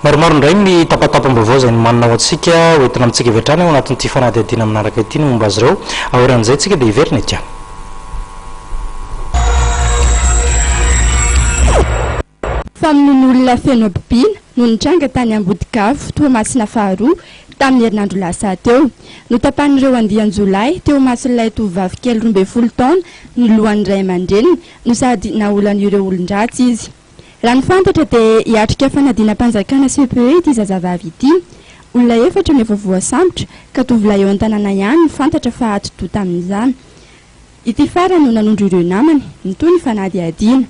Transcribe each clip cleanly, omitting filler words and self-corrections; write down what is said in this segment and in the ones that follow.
Maromaro indray ny tapatapam-baovao izay nomanina ho antsika ho entina amintsika avy hatrany ao anatin'ity fanadihadiana manaraka ity ny momba azy ireo. Aorian'izay tsika dia hiverina ety. Famonoan'olona feno habibiana no nitranga tany Ambodigavo, Toamasina faharoa, tamin'ny herinandro lasa teo. Notapahin'ireo andian-jiolahy teo imason'ilay tovovavy kely 12 taona ny lohan'ny ray aman-dreniny no sady naolan'ireo olon-dratsy izy. Raha ny fantatra dia hiatrika fanadinam-panjakana CPE ity zazavavy ity. Olona efatra no efa voasambotra ka tovolahy eo an-tanàna ihany no fantatra fa atidoha tamin'izany. Ity farany no nanondro ireo namany. Mitohy ny fanadihadiana.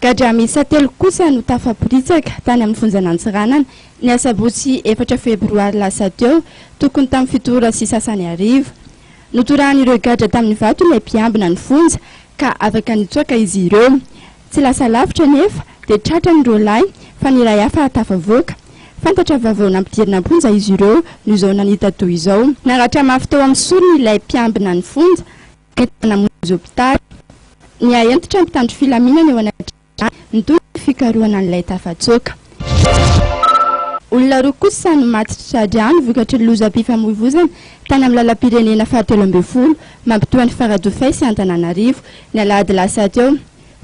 Gadra miisa telo kosa no tafaporitsaka tany amin'ny fonjan'Antsiranana ny asabotsy efatra febroary lasa teo tokony tamin'ny fito ora sy sasany hariva. Notorahan'ireo gadra tamin'ny vato ilay mpiambina ny fonja ka afaka nitsoaka izy ireo. Tsy lasa lavitra anefa dia tratra ny roa lahy fa ny iray hafa tafavoaka. Fantatra fa vao nampidirina am-ponja izy ireo no izao nanita-doha izao. Naratra mafy teo amin'ny sorony ilay mpiambina ny fonja ka namonjy hopitaly. Nihahentitra ny mpitandro filaminana eo anatrehan'izany. Nitohy ny fikarohana an'ilay tafatsoaka. Olona roa kosa no maty tsy tra-drano vokatry ny lozam-pifamoivoizana tany amin'ny lalam-pirenena fahatelo ambin'ny folo mampitohy an'i Faradofay sy Antananarivo, ny alahady lasa teo.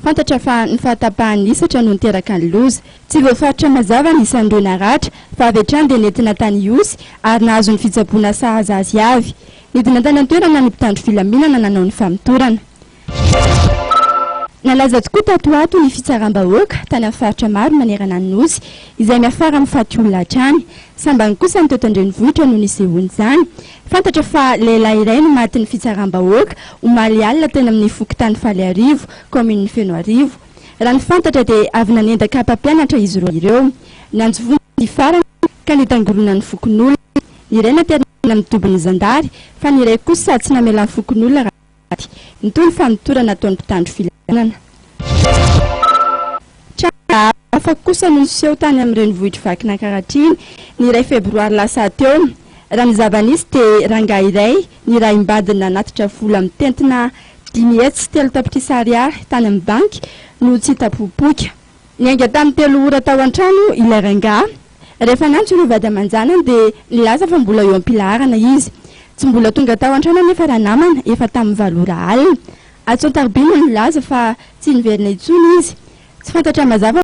Fantatra fa ny fahatapahan'ny hisatra no niteraka ny loza. Tsy voafaritra mazava ny isan'ireo naratra fa avy hatrany dia nentina tany Ihosy ary nahazo ny fitsaboana sahaza azy avy. Nidina tany an-toerana ny mpitandro filaminana nanao ny famotorana. Nalaza tokoa tato ho ato ny fitsaram-bahoaka tany amin'ny faritra maro manerana ny Nosy, izay miafara amin'ny faty olona hatrany. Sambany kosa ny teto an-drenivohitra no nisehoan'izany. Fantatra fa lehilahy iray no matin'ny fitsaram-bahoaka, omaly alina teny amin'ny fokontany Faliarivo, kaominin'i Fenoarivo. Raha ny fantatra dia avy nanendaka mpampianatra izy roa ireo. Niantso vonjy ity farany ka nitangoronan'ny fokonolona. Ny iray naterina amin'ny tobin'ny zandary fa ny iray kosa tsy namelan'ny fokonolona raha Ady. Mitohy ny famotorana ataon'ny mpitandro filaminana. Tranga hafa kosa no niseho tany amin'ny renivohitr'i Vakinankaratra iny, ny iray febroary lasa teo. Raha ny zava-nisy dia rangahy iray nirahim-badiny nanatitra vola mitentina 503 tapitrisa ariary tany amin'ny banky no tsy hita popoka. Niainga tamin'ny telo ora tao an-trano ilay rangahy. Rehefa niantso ireo vady aman-janany dia nilaza fa mbola eo am-pilaharana izy. Tsy mbola tonga tao an-trano anefa ranamana efa tamin'ny valo ora alina. Antso an-tariby no nilaza fa tsy niverina intsony izy. Tsy fantatra mazava.